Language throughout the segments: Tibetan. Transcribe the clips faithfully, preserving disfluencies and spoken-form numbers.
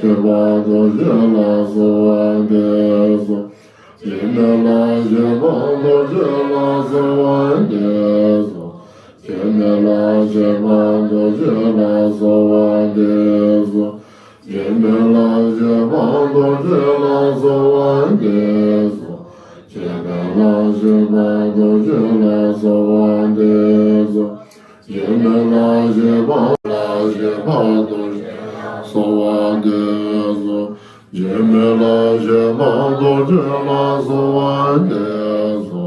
སྐྱེ་བ་རྡོ་རྗེ་ལ་གསོལ་བ་འདེབས་སོ། སྐྱེ་མེད་ལ་སྐྱེ་བ་རྡོ་རྗེ་ལ་གསོལ་བ་འདེབས་སོ། སྐྱེ་མེད་ལ་སྐྱེ་བ་རྡོ་རྗེ་ལ་གསོལ་བ་འདེབས་སོ། སྐྱེ་མེད་ལ་སྐྱེ་བ་རྡོ་རྗེ་ལ་གསོལ་བ་འདེབས་སོ། སྐྱེ་མེད་ལ་སྐྱེ་བ་རྡོ་རྗེ་ལ་གསོལ་བ་འདེབས་སོ། སྐྱེ་མེད་ལ་སྐྱེ་བ་ལ་སྐྱེ་བ་རྡོ་རྗེ་ལ་གསོལ་བ་འདེབས་སོ། སྐྱེ་མེད་ལ་སྐྱེ་བ་རྡོ་རྗེ་ལ་གསོལ་བ་འདེབས་སོ།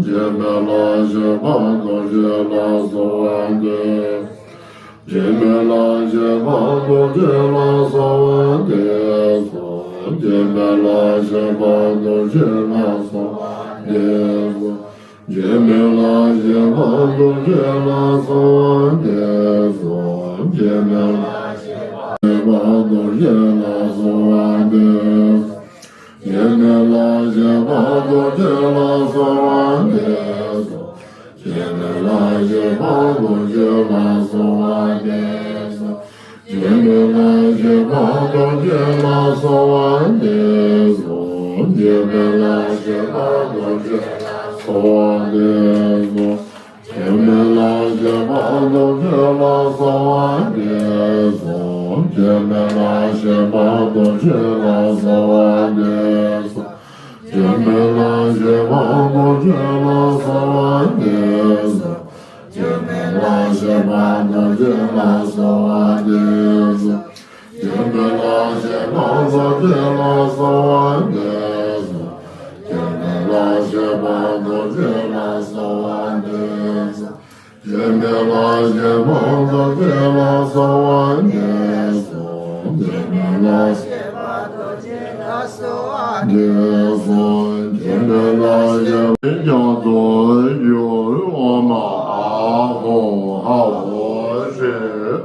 སྐྱེ་མེད་ལ་སྐྱེ་བ་རྡོ་རྗེ་ལ་གསོལ་བ་འདེབས། སྐྱེ་མེད་ལ་སྐྱེ་བ་རྡོ་རྗེ་ལ་གསོལ་བ་འདེབས་སོ། སྐྱེ་མེད་ལ་སྐྱེ་བ་རྡོ་རྗེ་ལ་གསོལ་བ་འདེབས་སོ། སྐྱེ་མེད་ལ་སྐྱེ་བ་རྡོ་རྗེ་ལ་གསོལ་བ་འདེབས་སོ། སྐྱེ་མེད་ལ་སྐྱེ་བ་རྡོ་རྗེ་ལ་གསོལ་བ་འདེབས། སྐྱེ་མེད་ལ་སྐྱེ་བ་རྡོ་རྗེ་ལ་གསོལ་བ་འདེབས་སོ། སྐྱེ་མེད་ལ་སྐྱེ་བ་རྡོ་རྗེ་ལ་གསོལ་བ་འདེབས་སོ། སྐྱེ་མེད་ལ་སྐྱེ་བ་རྡོ་རྗེ་ལ་གསོལ་བ་འདེབས་སོ། སྐྱེ་མེད་ལ་སྐྱེ་བ་རྡོ་རྗེ་ལ་གསོལ་བ་འདེབས་སོ། སྐྱེ་མེད་ལ་སྐྱེ་བ་རྡོ་རྗེ་ལ་གསོལ་བ་འདེབས་སོ། སྐྱེ་མེད་ལ་སྐྱེ་བ་རྡོ་རྗེ་ལ་གསོལ་བ་འདེབས་སོ། སྐྱེ་མེད་ལ་སྐྱེ་བ་རྡོ་རྗེ་ལ་གསོལ་བ་འདེབས་སོ། སྐྱེ་མེད་ལ་སྐྱེ་བ་རྡོ་རྗེ་ལ་གསོལ་བ་འདེབས་སོ། སྐྱེ་མེད་ལ་སྐྱེ་བ་རྡོ་རྗེ་ལ་གསོལ་བ་འདེབས་སོ། སྐྱེ་མེད་ལ་སྐྱེ་བ་རྡོ་རྗེ་ལ་གསོལ་བ་འདེབས་སོ། སྐྱེ་མེད་ལ་སྐྱེ་བ་རྡོ་རྗེ་ལ་གསོལ་བ་འདེབས་སོ། སྐྱེ་མེད་ལ་སྐྱེ་བ་རྡོ་རྗེ་ལ་གསོལ་བ་འདེབས་སོ། སྐྱེ་མེད་ལ་སྐྱེ་བ་རྡོ་རྗེ་ལ་གསོལ་བ་འདེབས་སོ།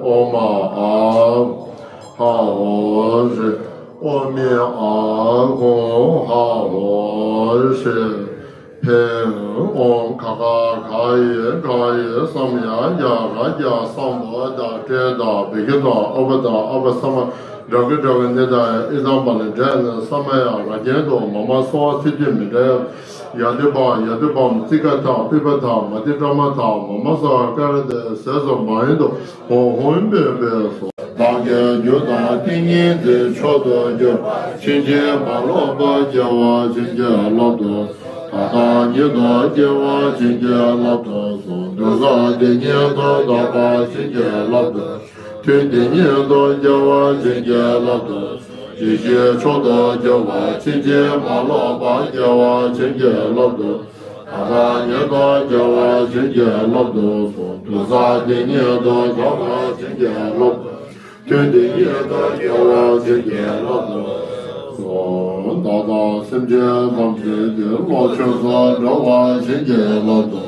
ཨོཾ་ཨཱཿཧཱུྃ་ཧ་ཧོ་ཧྲཱིཿ། ཨོཾ་ཨཱཿཧཱུྃ་ཧ་ཧོ་ཧྲཱིཿ། ཨོཾ་ཨཱཿཧཱུྃ་ཧ་ཧོ་ཧྲཱིཿ། ཕཊ། ཨོཾ་ག་ག་ག་ཡེ་ག་ཡེ་སཾ་ཡ་ཡ་ག་ག་སཾ་བུ་དྷ་ཏེ་ད་བི་གི་ད་ཨ་བ་ད་ཨ་བ་ས་མ་དྲ་གི་དྲ་གི་ནི་ད་ཡ་ཨི་དམ་བ་ལི་དྲ་ན་ས་མ་ཡ་ར་གྱེན་དུ་མ་མ་སོ་ཨ་ཚི་ཏི་མི་དྲ་ཡ་ཡ་དི་བ་ཡ་དི་བམ་ཙི་ཀ་ད་པི་བ་ད་མ་ཏི་ཏྲ་མ་ད་མ་མ་ས་ཀ་ར་དི་ཟེ་ཟོ་མ་ཡིན་དུ། ཧོ་ཧོ་བེ་བེ་སོ། བདག་གི་རྒྱུད་དང་ཏིང་ངེ་འཛིན་མཆོག་ཏུ་གྱུར་པ་ཕྱིན་ཅི་མ་ལོག་པར་སྐྱེ་བར་བྱིན་གྱིས་བརླབ་ཏུ། ད་ལྟ་ཉིད་དུ་སྐྱེ་བར་བྱིན་གྱིས་བརླབ་ཏུ་གསོལ། དུས་བཟང་འདི་ཉིད་དུ་བདག་པར་བྱིན་གྱིས་བརླབ་ཏུ། དུས་འདི་ཉིད་དུ་སྐྱེ་བར་བྱིན་གྱིས་བརླབ་ཏུ་གསོལ། ཡེ་ཤེས་མཆོག་ཏུ་གྱུར་པ་ཕྱིན་ཅི་མ་ལོག་པར་སྐྱེ་བར་བྱིན་གྱིས་བརླབ་ཏུ། ད་ལྟ་ཉིད་དུ་སྐྱེ་བར་བྱིན་གྱིས་བརླབ་ཏུ་གསོལ། དུས་བཟང་འདི་ཉིད་དུ་བདག་པར་བྱིན་གྱིས་བརླབ་ཏུ། དུས་འདི་ཉིད་དུ་སྐྱེ་བར་བྱིན་གྱིས་བརླབ་ཏུ་གསོལ། བདག་དང་སེམས་ཅན་ཐམས་ཅད་ཀྱི་བློ་ཆོས་སུ་འགྲོ་བར་བྱིན་གྱིས་བརླབ་ཏུ།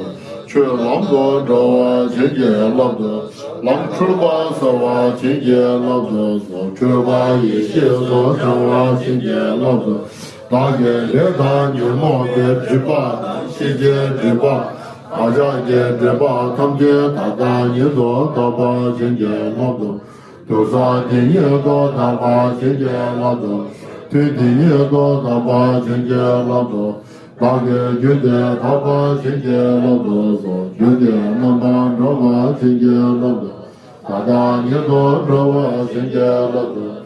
ཆོས་ལམ་དུ་འགྲོ་བར་བྱིན་གྱིས་བརླབ་ཏུ། ལམ་འཁྲུལ་པ་སེལ་བར་བྱིན་གྱིས་བརླབ་ཏུ་གསོལ། འཁྲུལ་པ་ཡེ་ཤེས་སུ་འཆར་བར་བྱིན་གྱིས་བརླབ་ཏུ། བདག་གི་ལས་དང་ཉོན་མོངས་ཀྱི་སྒྲིབ་པ་དང་། གཤིན་རྗེའི་སྒྲིབ་པ། བག་ཆགས་ཀྱི་སྒྲིབ་པ་ཐམས་ཅད་ད་ལྟ་ཉིད་དུ་དག་པར་བྱིན་གྱིས་བརླབ་ཏུ། དུས་བཟང་འདི་ཉིད་དུ་དག་པར་བྱིན་གྱིས་བརླབ་ཏུ། དུས་འདི་ཉིད་དུ་དག་པར་བྱིན་གྱིས་བརླབ་ཏུ། བདག་གི་རྒྱུད་འདི་དག་པར་བྱིན་གྱིས་བརླབ་ཏུ་གསོལ། རྒྱུད་འདི་རྣམ་པར་འགྲོལ་བར་བྱིན་གྱིས་བརླབ་ཏུ། ད་ལྟ་ཉིད་དུ་འགྲོལ་བར་བྱིན་གྱིས་བརླབ་ཏུ།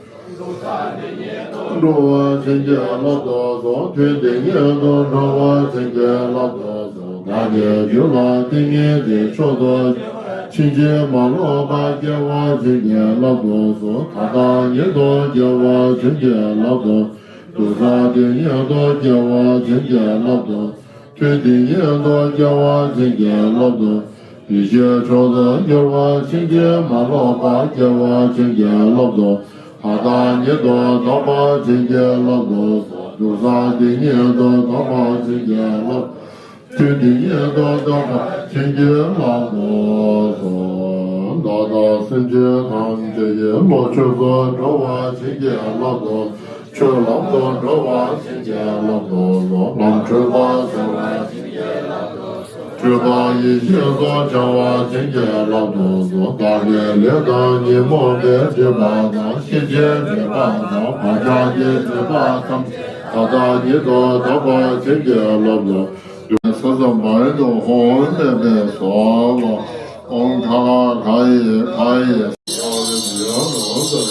འགྲོལ་བར་བྱིན་གྱིས་བརླབ་ཏུ་གསོལ། དུས་འདི་ཉིད་དུ་འགྲོལ་བར་བྱིན་གྱིས་བརླབ་ཏུ་གསོལ། བདག་གི་རྒྱུད་ལ་ཏིང་ངེ་འཛིན་མཆོག་ཏུ་གྱུར་པ་ཕྱིན་ཅི་མ་ལོག་པར་སྐྱེ་བར་བྱིན་གྱིས་བརླབ་ཏུ་གསོལ། ད་ལྟ་ཉིད་དུ་སྐྱེ་བར་བྱིན་གྱིས་བརླབ་ཏུ། དུས་བཟང་འདི་ཉིད་དུ་སྐྱེ་བར་བྱིན་གྱིས་བརླབ་ཏུ། དུས་འདི་ཉིད་དུ་སྐྱེ་བར་བྱིན་གྱིས་བརླབ་ཏུ། ཡེ་ཤེས་མཆོག་ཏུ་གྱུར་པ་ཕྱིན་ཅི་མ་ལོག་པར་སྐྱེ་བར་བྱིན་གྱིས་བརླབ་ཏུ། ད་ལྟ་ཉིད་དུ་དག་པར་བྱིན་གྱིས་བརླབ་ཏུ་གསོལ། དུས་བཟང་འདི་ཉིད་དུ་དག་པར་བྱིན་གྱིས་བརླབ་ཏུ། དུས་འདི་ཉིད་དུ་དག་པར་བྱིན་གྱིས་བརླབ་ཏུ་གསོལ། བདག་དང་སེམས་ཅན་ཐམས་ཅད་ཀྱི་བློ་ཆོས་སུ་འགྲོ་བར་བྱིན་གྱིས་བརླབ་ཏུ། ཆོས་ལམ་དུ་འགྲོ་བར་བྱིན་གྱིས་བརླབ་ཏུ་གསོལ། ལམ་འཁྲུལ་པ་སེལ་བར་བྱིན་གྱིས་བརླབ་ཏུ་གསོལ། སྤྲུལ་པ་ཡེ་ཤེས་སོགས་བྱ་བ་བྱིན་གྱིས་བརླབ་ཏུ་གསོལ། བདག་གི་ལས་དང་ཉོན་མོངས་པའི་སྒྲིབ་པ་དང་། གཤིན་རྗེའི་སྒྲིབ་པ་དང་། བག་ཆགས་ཀྱི་སྒྲིབ་པ་ཐམས་ཅད་ད་ལྟ་ཉིད་དུ་དག་པར་བྱིན་གྱིས་བརླབ་ཏུ། ས་ཙམ་པ་ཡིན་དུ་ཧོ་མེ་མེ་སོ་ལོ། ཨོང་ཁ་ཁ་ཡེ་ཁ་ཡེ། ཨོང་ཏེ།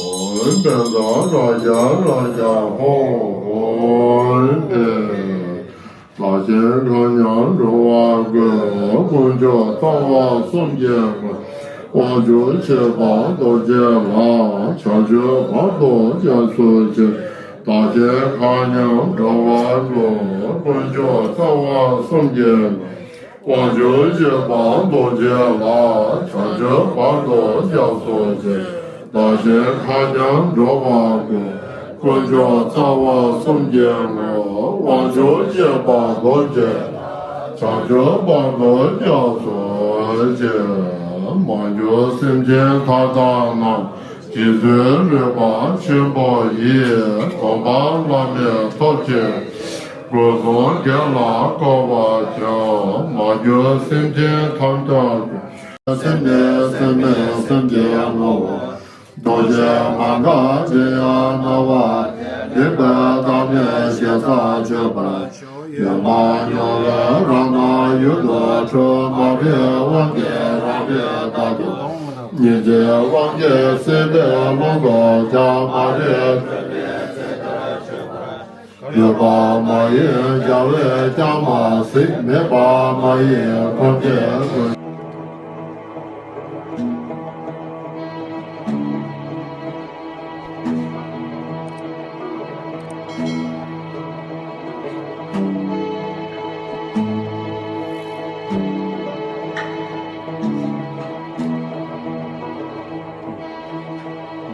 ཨོང་ཏེ་ད་ར་ཡ་ར་ཡ་ཧོ། ཨོང་ཏེ། བདག་གཞན་གང་ཉམས་འགྲོ་བ་ཀུན། དཀོན་མཆོག་རྩ་བ་གསུམ་གྱི་ངོ་བོ། དབང་ཕྱུག་ཆེ་དཔལ་རྡོ་རྗེ་ལ། བྱང་ཆུབ་བར་དུ་སྐྱབས་སུ་མཆི། བདག་གཞན་གང་ཉམས་འགྲོ་བ་ཀུན། དཀོན་མཆོག་རྩ་བ་གསུམ་གྱི་ངོ་བོ། དབང་ཕྱུག་ཆེ་དཔལ་རྡོ་རྗེ་ལ། བྱང་ཆུབ་བར་དུ་སྐྱབས་སུ་མཆི། བདག་གཞན་གང་ཉམས་འགྲོ་བ་ཀུན། དཀོན་མཆོག་རྩ་བ་གསུམ་གྱི་ངོ་བོ། དབང་ཕྱུག་ཆེ་དཔལ་རྡོ་རྗེ། བྱང་ཆུབ་བར་དུ་སྐྱབས་སུ་མཆི། མ་གྱུར་སེམས་ཅན་མཐའ་དག་རྣམས། རྗེ་བཙུན་རོལ་པ་ཆེན་པོ་ཡིས། སྟོན་པ་བླ་མའི་ཐུགས་རྗེ། སྐུ་གསུམ་དགེ་ལ་བཀོད་པར་བྱ། མ་གྱུར་སེམས་ཅན་ཐམས་ཅད་ཀུན། སེམས་ནི་སེམས་མེད་སེམས་ཀྱི་ངོ་བོ། རྡོ་རྗེ་མ་འགགས་འདྲེན་ཡང་སྣང་བ། རིག་པའི་བདག་མེད་ཞེ་ས་གཅོད་པར། ཡོད་མ་མྱོང་བའི་རང་སྣང་ཡུལ་དུ་འཁྲུལ། མ་རིག་དབང་གིས་རང་རིག་ལྟར་དུ། སྙིང་རྗེའི་དབང་གིས་སྲིད་པའི་ཀློང་དུ་ཀྱང་། མ་རིག་འཁྲུལ་པའི་ཚེ་ལྟར་གཅོད་པར། ཡོད་པ་མ་ཡིན་རྒྱལ་བས་ཀྱང་མ་གཟིགས། མེད་པ་མ་ཡིན་ཁམས་ཀྱི་ཀུན།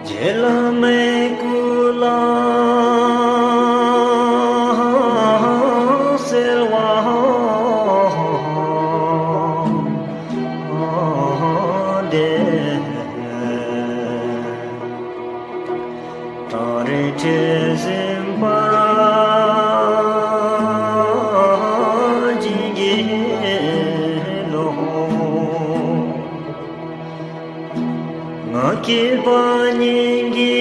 རྗེ་བླ་མའི་སྐུ་ལ་གསོལ་བ་འདེབས། ཏཱ་རེ་ཁྲི་སེམས་དཔའ་བྱིན་གྱིས་རློབས། ང་སྐྱེས་པ་སྙིང་གི